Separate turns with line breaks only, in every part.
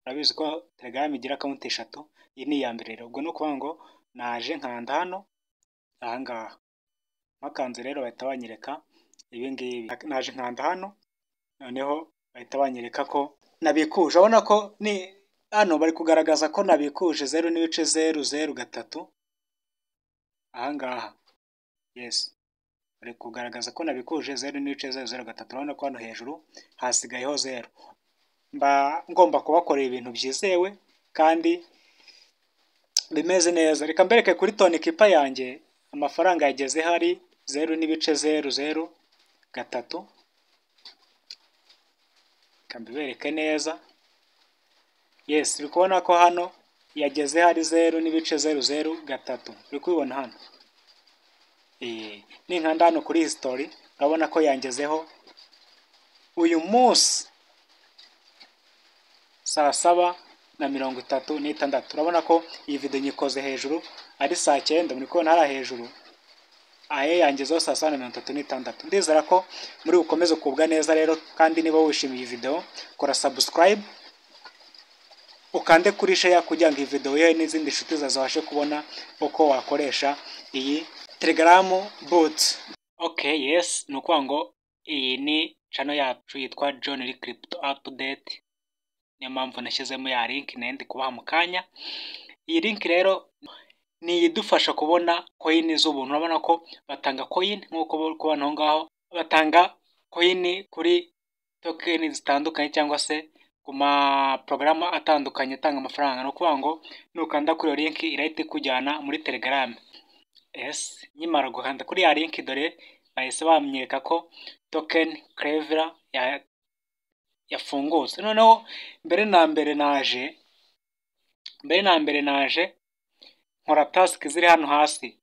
Urabizi ko Telegram igira account eshatu, iyi ni iya mbere rero. Ubwo ni ukuvuga ngo naje nkanda hano aha ngaha, mpakanze rero bahita banyereka ibi ngibi. Naje nkanda hano, noneho bahita banyereka ko nabikuje. Urabona ko ni hano bari kugaragaza ko nabikuje 0.003 aha ngaha. Yes, bari kugaragaza ko nabikuje 0.003. Urabona ko hano hejuru hasigayeho 0. Mba ngomba kubakorera ibintu byizewe kandi bimeze neza. Reka mbereke kuri Tonkeeper yanjye amafaranga yageze hari 0.003. Reka mbibereke neza. Yes, uri kubona ko hano yageze hari 0.003, uri kubibona hano. Ninkanda hano kuri history, urabona ko yangezeho uyu munsi saa 7:36. Urabona ko iyi video nyikoze hejuru ari saa 9, muri kubona hariya hejuru aye yangezeho saa 7:36. Ndizera ko muri bukomeze kugubwa neza rero, kandi niba wishimiye iyi video kora subscribe, ukande kuri share kugira ngo iyi video yewe n'izindi nshuti zawe zibashe kubona uko wakoresha iyi Telegram bot. Okay, yes, ni ukuvuga ngo iyi ni channel yacu yitwa John Lee Crypto Update, niyo mpamvu nashyizemo ya link nayo ndi kubaha mu kanya. Iyi link rero ni idufasha kubona coin z'ubuntu. Urabona ko batanga coin nk'uko bari kubona aho ngaho, batanga coin kuri token zitandukanye cyangwa se ku ma porogaramu atandukanye atanga amafaranga. Ni ukuvuga ngo nukanda kuri iyo link irahita ikujyana muri Telegram. Yes, nkimara gukanda kuri ya link, dore bahise bamwereka ko token Clever yafungutse. Noneho mbere na mbere naje nkora task ziri hano hasi.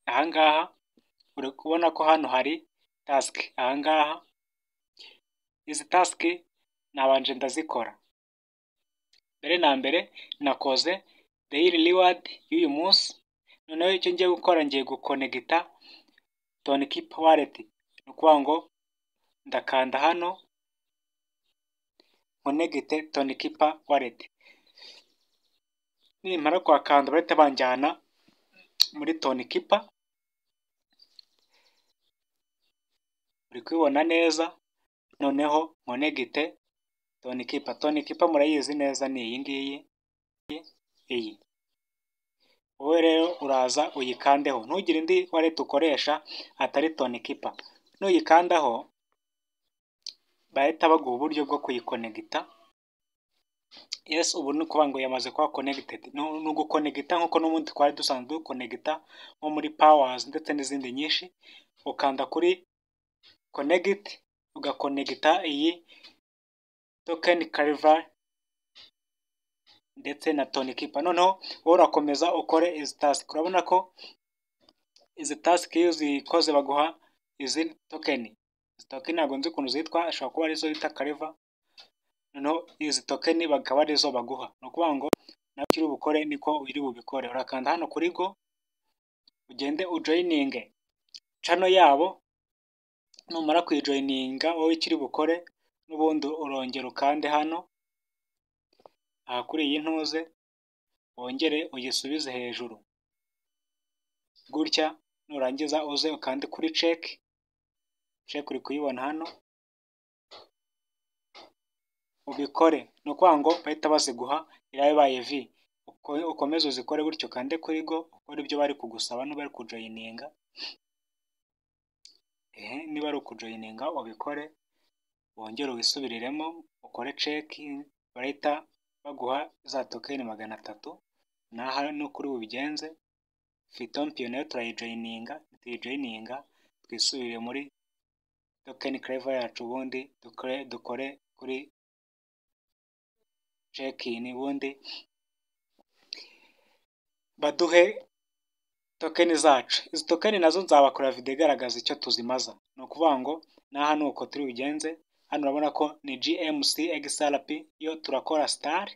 Aha ngaha uri kubona ko hano hari task. Aha ngaha izi task nabanje ndazikora. Mbere na mbere nakoze daily reward y'uyu munsi. Noneho icyo ngiye gukora, ngiye gukonegita Tonkeeper wallet. Ni ukuvuga ngo ndakanda hano nkonegite Tonkeeper wallet. Nimara kuhakanda bahita banjyana muri Tonkeeper, uri kubibona neza. Noneho nkonegite Tonkeeper. Tonkeeper murayizi neza, ni iyi ngiyi iyi. Wowe rero uraza uyikandeho, ntugire indi wallet ukoresha atari Tonkeeper. Nuyikandaho bahita baguha uburyo bwo kuyikonegita. Yes, ubu ni ukuvuga ngo yamaze kuba connected. Ni ugukonegita nk'uko n'ubundi twari dusanzwe dukonegita nko muri Paws ndetse n'izindi nyinshi. Ukanda kuri connect, ugakonegita iyi token Clever ndetse na Tonkeeper. Noneho wowe urakomeza ukore izi task. Urabona ko izi task iyo uzikoze baguha izi token. Izi token ntabwo nzi ukuntu zitwa, ashobora kuba arizo bita Clever. Noneho izi token bakaba arizo baguha. Ni ukuvuga ngo nawe icyo uri bukore niko uri bubikore. Urakanda hano kuri go, ugende ujoyininge channel yabo. Numara kuyijoyininga, wowe icyo uri bukore n'ubundi urongera ukande hano aha kuri iyi ntuze, wongere uyisubize hejuru gutya. Nurangiza uze ukande kuri check. Check uri kuyibona hano, ubikore. Ni ukuvuga ngo bahita baziguha, iraba ibaye V. Ukomeze uzikore gutyo, ukande kuri go, ukore ibyo bari kugusaba. Niba ari kujoyininga, niba ari ukujoyininga ubikore, wongere wisubiriremo ukore check, barahita baguha za token 300. Naha ni ukuri bubigenze. Fitompio nayo turayijoyininga, tuyijoyininga twisubire muri token Clever yacu, ubundi dukore kuri check in, ubundi baduhe token zacu. Izi token nazo nzabakora video igaragaza icyo tuzimaza. Ni ukuvuga ngo n'aha ni uko turi bugenze. Hano urabona ko ni GMC XRP, yo turakora star,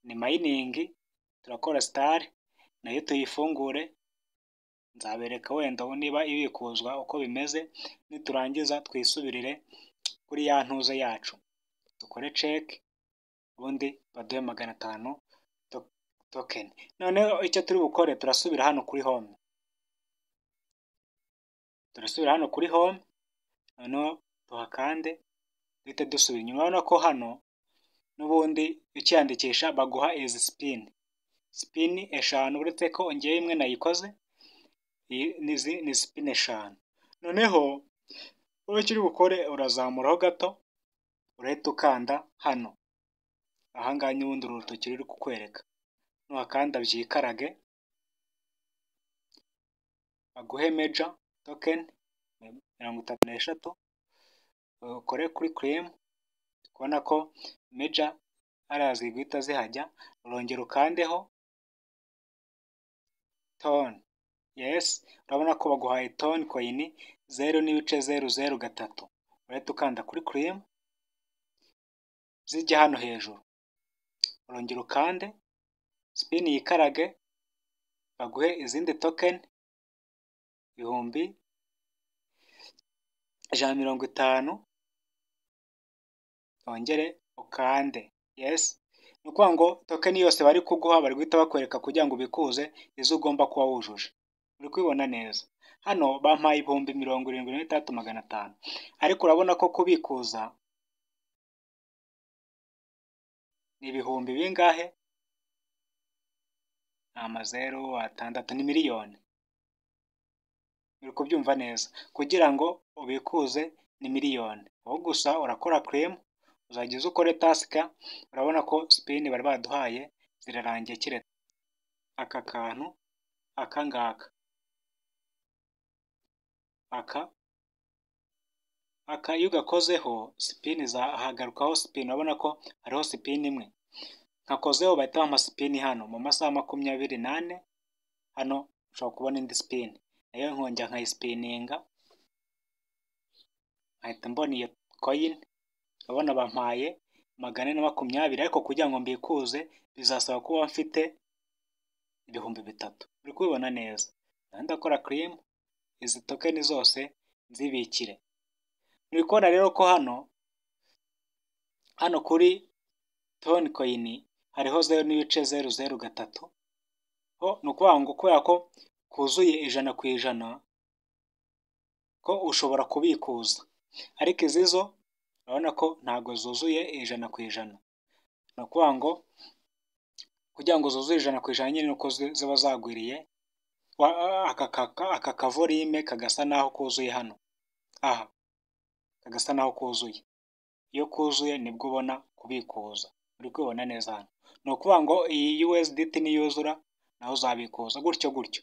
ni mining, turakora star nayo tuyifungure. Nzabereka wenda niba ibikuzwa uko bimeze. Niturangiza twisubirire kuri ya ntuze yacu, dukore check. ubundi baduhe 500 token. Noneho icyo turi bukore, turasubira hano kuri home, turasubira hano kuri home, noneho tuhakande, duhite dusubira inyuma. Urabona ko hano n'ubundi ukiyandikisha baguha izi spin, spin 5, uretse ko ngewe imwe nayikoze, izi ni spin 5. Noneho wowe icyo uri bukore, urazamuraho gato, urahita ukanda hano ahangaha n'ubundi uru rutoki ruri kukwereka, nuhakanda byikarage baguhe major token 33, ukore kuri claim, ubona ko major hariya ziri guhita zihajya, urongera ukandeho TON, yes, urabona ko baguhaye TON coin 0.003, urahita ukanda kuri claim zijya hano hejuru, urongera ukande spin yikarage baguhe izindi token 150,000, wongere ukande yes. Ni ukuvuga ngo token yose bari kuguha bari guhita bakwereka kugira ngo ubikuze izo ugomba kuba wujuje. Uri kubibona neza, hano bampaye 76,500, ariko urabona ko kubikuza ni ibihumbi bingahe? Ni amazeru atandatu, ni miliyoni. Uri kubyumva neza, kugira ngo ubikuze ni miliyoni, wowe gusa urakora claim, uzajya uza ukore task. Urabona ko spin bari baduhaye zirarangiye, keretse aka kantu aka ngaka, aka iyo ugakozeho spin hagarukaho spin, urabona ko hariho spin imwe, nkakozeho bahita bampa spin hano mu masaha 24, hano ushobora kubona indi spin nayo nkongera nkayispininga nkahita mbona iyo coin. Urabona bampaye 420, ariko kugira ngo mbikuze bizasaba kuba mfite 3000. Uri kubibona neza, ndakora claim izi token zose nzibikire. Uri kubona rero ko hano kuri TON coin hariho 0.003, ho ni ukuvuga ngo kubera ko kuzuye 100% ko ushobora kubikuza, ariko izi zo urabona ko ntabwo zuzuye 100%. Ni ukuvuga ngo kugira ngo zuzuye 100% nyine nuko ziba zagwiriye aka kavolume kagasa naho kuzuye hano, aha kagasa naho kuzuye, iyo kuzuye nibwo ubona kubikuza. Uri kubibona neza hano, ni ukuvuga ngo iyi USDT niyuzura naho uzabikuza gutyo gutyo.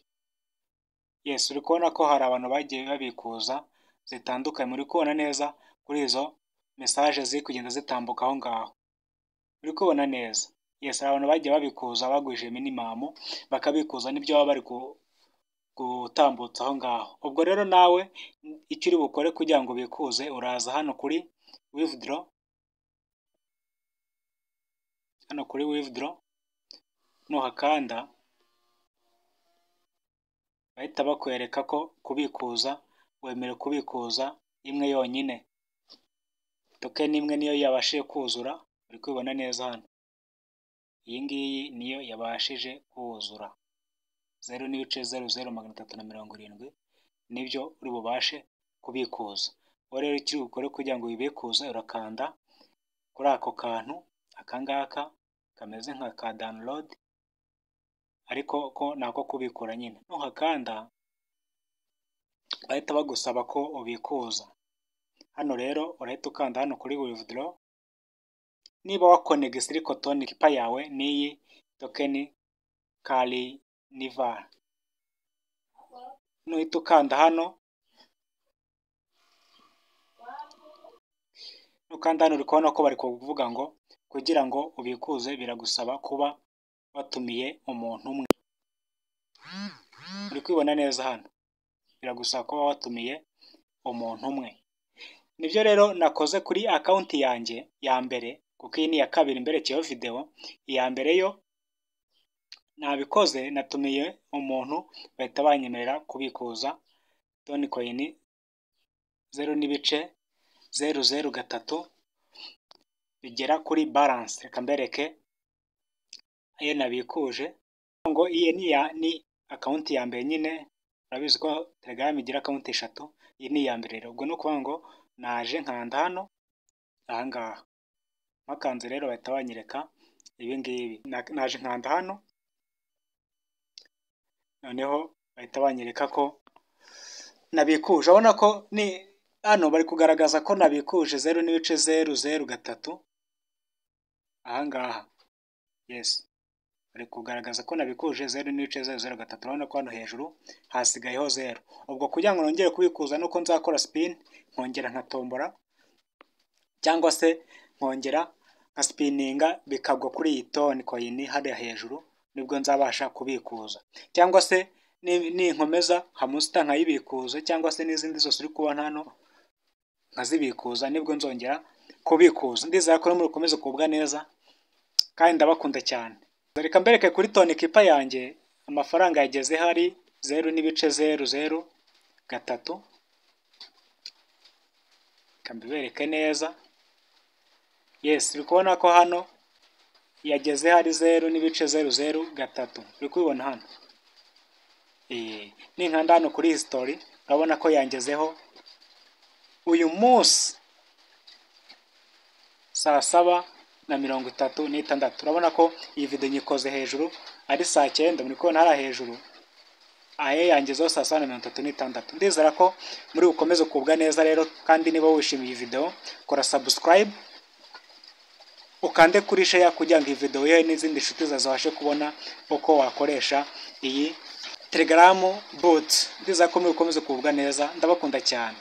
Yes, uri kubona ko hari abantu bagiye babikuza zitandukanye, muri kubona neza kuri izo message ziri kugenda zitambuka aho ngaho, uri kubibona neza. Yes, hari abantu bagiye babikuza bagwije minimum bakabikuza, nibyo baba bari gutambutsa aho ngaho. Ubwo rero nawe icyo uri bukore kugira ngo ubikuze, uraza hano kuri withdraw, hano kuri withdraw nuhakanda bahita bakwereka ko kubikuza wemerewe kubikuza imwe yonyine, token imwe niyo yabashije kuzura, uri kubibona neza hano, iyi ngiyi niyo yabashije kuzura 0.00370 nibyo uri bubashe kubikuza. Wowe rero icyo uri bukore kugira ngo ubikuze, urakanda kuri ako kantu aka ngaka kameze nka ka download, ariko ko ni ako kubikura nyine, nuhakanda bahita bagusaba ko ubikuza. Hano rero urahita ukanda hano kuri withdraw, niba wakonegise ariko Tonkeeper yawe n'iyi token Carnival, nuhita ukanda hano, nukanda hano uri kubona ko bari kuvuga ngo kugira ngo ubikuze biragusaba kuba watumiye umuntu umwe. Uri kubibona neza hano, biragusaba kuba watumiye umuntu umwe. Nibyo rero nakoze kuri account yanjye ya mbere, kuko iyi ni iya kabiri mberekeyeho video, iya mbere yo nabikoze natumiye umuntu bahita banyemerera kubikuza TON coin 0.003. bigera kuri balance. Reka mbereke ayo nabikuje. Ngo iyi ni account ya mbere nyine, urabizi ko Telegram igira account eshatu, iyi ni iya mbere rero. Ubwo ni ukuvuga ngo naje nkanda hano aha ngaha, mpakanze rero bahita banyereka ibi ngibi. Naje nkanda hano, noneho bahita banyereka ko nabikuje. Urabona ko ni hano bari kugaragaza ko nabikuje 0.003 aha ngaha, yes, bari kugaragaza ko nabikuje 0.003. Urabona ko hano hejuru hasigayeho 0. Ubwo kugira ngo nongere kubikuza nuko nzakora spin, nkongera nkatombora cyangwa se nkongera nkaspininga bikagwa kuri iyi Toncoin hariya hejuru, nibwo nzabasha kubikuza. Cyangwa se ninkomeza Hamster nkayibikuza, cyangwa se n'izindi zose uri kubona hano nkazibikuza, nibwo nzongera kubikuza. Ndizera ko muri bukomeze kugubwa neza kandi ndabakunda cyane. Reka mbereke kuri Tonkeeper yanjye amafaranga yageze hari 0.003. Reka mbibereke neza. Yes, uri kubona ko hano yageze hari 0.003, uri kubibona hano. Ninkanda hano kuri history urabona ko yangezeho uyu munsi saa 7:36. Urabona ko iyi video nyikoze hejuru ari saa 9, muri kubona hariya hejuru aye yangezeho saa 7:36. Ndizera ko muri bukomeze kugubwa neza rero, kandi niba wishimiye iyi video kora subscribe, ukande kuri share kugira ngo iyi video yewe n'izindi nshuti zawe zibashe kubona uko wakoresha iyi Telegram bot. Ndizera ko muri bukomeze kugubwa neza, ndabakunda cyane.